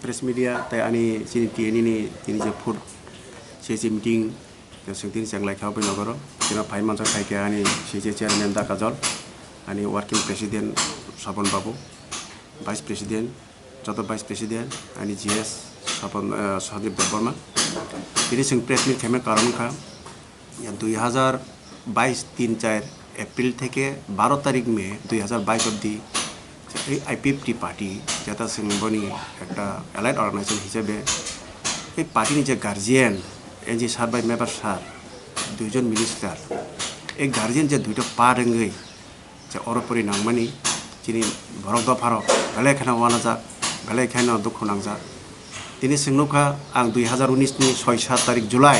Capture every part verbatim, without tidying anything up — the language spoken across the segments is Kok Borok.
Press media tai ani chini T N E ni tini je food C C meeting, je sing tini cheng lai kha bai nogoro. Chini phai mansa khai khe ani C C chairman Da Kajol, ani working president Sopon Babu, vice president, joto vice president, ani G S Sopon, eh, Sandeep Debbarma. Tini sing press meet khaima karon kha, ya, dui hazar bais tin char April theke baro tarik May dui hazar bais obdi ei I P F T party, jeta sing boni ekta allied organization hisabe ei party ni je guardian, N G sir bai member sir, duijon minister, ei guardian je duita part wngwi je oro pori nangmani chini borok dopharok belai kheno uanajak, belai kheno dukhu nangjak. Tini chwng nukha ang dui hazar unis ni soi sat tarik July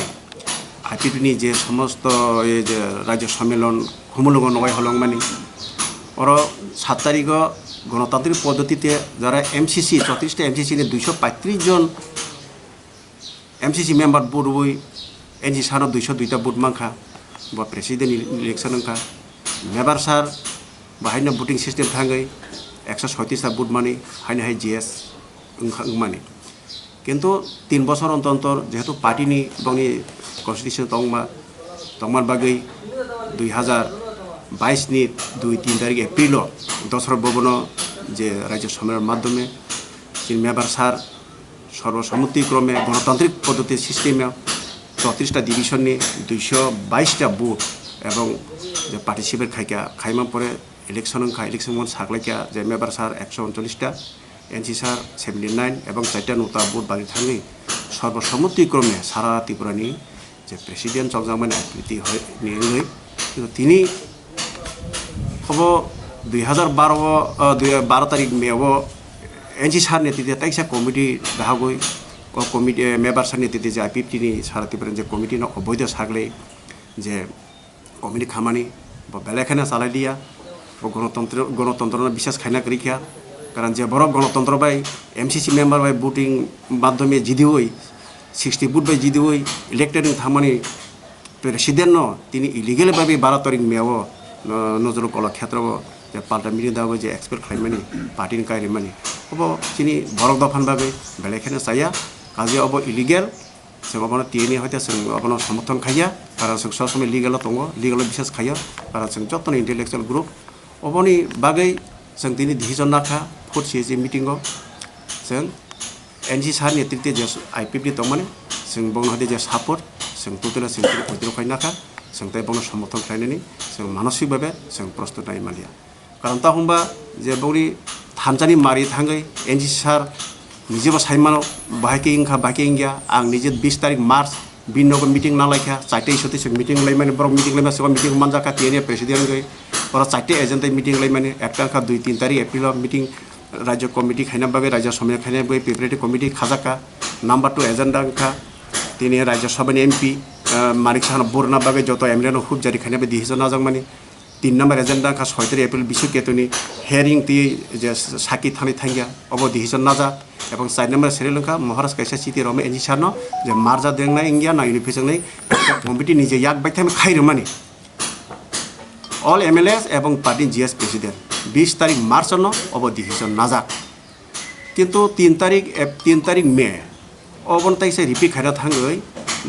I P F T ni je somosto ei je Rajya Sammelon Khumulwngo nogai holongmani, oro sat tarigo gonotantrik poddotite jara M C C, chotris ta M C C ni duiso paitris jon M C C member vote rwui N G sir no duiso duita vote mankha, bo president election wngkha, member sir bo haino voting system thangwi ekso soitris ta vote mani haino hai G S wngkha, wngmani. Kintu tin bosor ontor ontor jehetu party ni bongni constitution tongma, tongmani bagwi dui hazar bais ni dui tin tarik April o Dosra Bhavan o je Rajya Sammelon madhyome chini member sir sorbo sommoti krome gonotantrik poddoti system o chotris ta division ni duiso bais ta booth ebong je participate khaikha, khaima pore election wngkha, election mon saklaikha je member sir ekso uncholish ta, N C sir seventy nine ebong chaita nota booth bagwi thangwi sorbo sommoti krome sara Tripura ni je president chokjakmani akriti hoi ni wngwi. Tini obo dui hazar baro o, o, dui, baro tarik May o N C sir ni tide taisa committee dahagwi, o committee, eh, member sir ni tide je I P F T ni sara Tripura ni je committee no oboido saglai je committee khamani bo belai kheno chalai liya, bo gonotontro, gonotontro no biswas khaina kwrwi kha, karon je borok gonotontro bai M C C member bai voting madhyome jidiwi sixty vote bai jidiwi elected wng thangmani president no tini illegal bai bai baro tarik May o, no, Nazrul Kala Khetra o je palta meeting dago je expel khlaimani, party ni kai rimani, obo chini borok dophan bagwi belai kheno chaya, kaje obo illegal. Chwng obono tini hoite chwng obono somorthon khaiya, karon chwng sob somoi legal o tongo, legal o biswas khaiya, karon chwng jotono intellectual group. Oboni bagwi chwng tini decision nakha fourth C A C meeting o chwng N G sir ni netrite je I P F T tongmani, chwng bongno hoite je support, chwng totally chwng tini withdraw khai nakha, chwng tei bongno somorthon khlainani chwng manosik bhabe chwng prostut nai manliya. Karon ta hwnba je bongni thansa ni mari thangwi N G sir nijebo sai mano, bahai khe wngkha, bahai khe wngya. Ang nije bis tarik March bini nogo meeting nang lai kha, chaita isu twi chwng meeting lai mani, borok meeting lai mani, chwng meeting manjak kha, T N A president wngwi. Oro chaita agent tei meeting lai mani, ekta wngkha dui tin tarik April o meeting, Rajya committee khaina bagwi, Rajya Sammelon khaina bagwi preparatory committee khajak kha. Number two agenda wngkha tini Rajya Sabha ni M P, ah, Manik Saha no burna bagwi joto M L A no hub jari khaina bagwi decision najak mani. Tin number agenda wngkha soi tarik April Bisu Ketu ni hearing twi je saki thani thangya, obo decision najak. Ebong char number serial wngkha Maharaj kaisa chiti romwi N G sir no je marja dengnai wngya na unification nai committee ni je yak baithang khai rwmani all M L As ebong party G S president bis tarik March no obo decision najak. Kintu tin tarik, Ep-, tin tarik May, oboni taisa repeat khaina thangwi,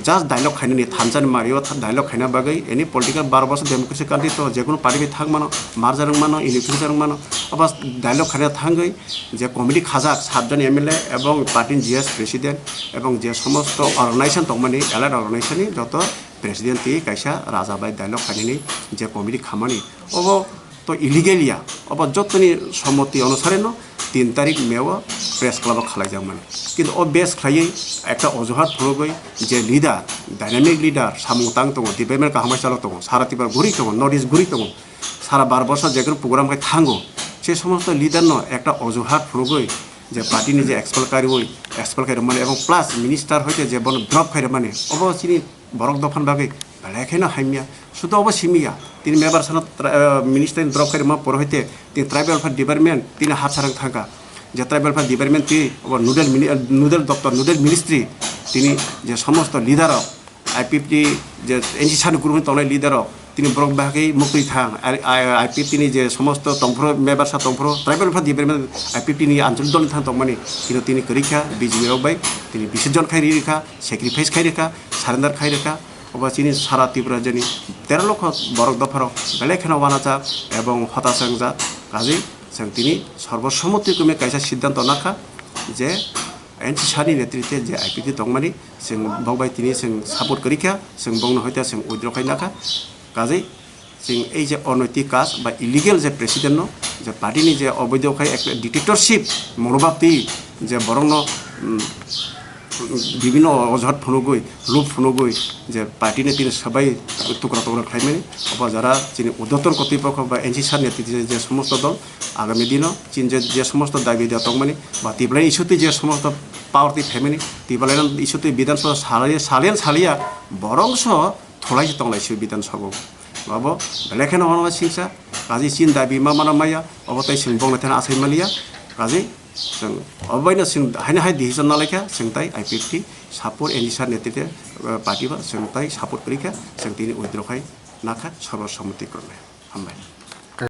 just dialogue khainani thansa ni mari o tha-, dialogue khaina bagwi, any political baro boso democracy country to, jekunu party bai thang mano, merger wng mano, unification wng mano, obo dialogue khaina thangwi, je committee khajak, saat jon M L A ebong party ni G S president ebong je somosto organization tongmani, allied organization ni joto president twi kaisa raja bai dialogue khainani je committee khamani, obo to illegal ya, obo jotoni somoti onusare no tin tarik May o press club o khalai jak mani. Kintu o base khlaiwi ekta ojuhat phunugwi je leader, dynamic leader, samung tang tongo, development kaham bai chalo tongo, sara Tripura guri tongo, North East guri tongo, sara bar boso jekunu program khai thango, se somosto leader no ekta ojuhat phunugwi je party ni je expel kariwi expel khai rwmani ebong plus minister hoite je bono drop khai rwmani, obo chini borok dophani bagwi belai kheno hamya. Sudo obo simiya. Tini member sano tra-, eh, minister ni drop khairima poro hoite tini tribal welfare department tini ha sarang thangkha. Je tribal welfare department twi obo nodal mini-, eh, nodal doptor, nodal ministry tini je somosto leader rok, I P F T je N G sani group ni tongnai leader rok, Tini borok bahai muktwi thang, I P F T ni je somosto tongphuru, member sa tongphuru, tribal pha department I P F T ni anchalik dol ni thang tongmani, tini tini kwrwi kha, B J P rok bai tini bisorjon khai rikha, sacrifice khai rikha, surrender khai rikha, obo chini sara Tripura jani tero lokho borok dopharok belai kheno wanajak ebong hotasangjak, kaje chwng tini sorbosommoti kwmwi kaisa siddhanto nakha je N C sir ni netritwe je I P F T tongmani, chwng bok bai tini chwng support kwrwi kha, chwng bokno hoite chwng withdraw khai nakha, kaje chwng ei je onaitik kaj ba illegal je president no, je party ni je oboido khai ek dictatorship monobhab twi je borok no, um, bibhinno ojhat phunugwi, loop phunugwi je party ni tini sabai tukra tukra khlaimani, obo jara chini urdhwotton kotipokho ba N C sir ni tini je, je somosto dol agami dino chini je, je somosto dabi da tongmani ba Tiprani issue twi je somosto power twi phaimani, Tiprani issue twi Bidhan Sabha salai, saliyan saliya borok so thulai se tonglai se Bidhan Sabha o. Abo belai kheno ono singsa, kaje chini dabi ma mana maya, obo tai chwng bokno thani asai maliya, kaje chwng obo baino chwng haino hai decision nalaikha, chwng tai I P F T support N C sir ni tete, eh, party ba chwng tai support kwrwi kha, chwng tini withdraw khai nakha, sorbosommoti kwrwngwi. Hambai.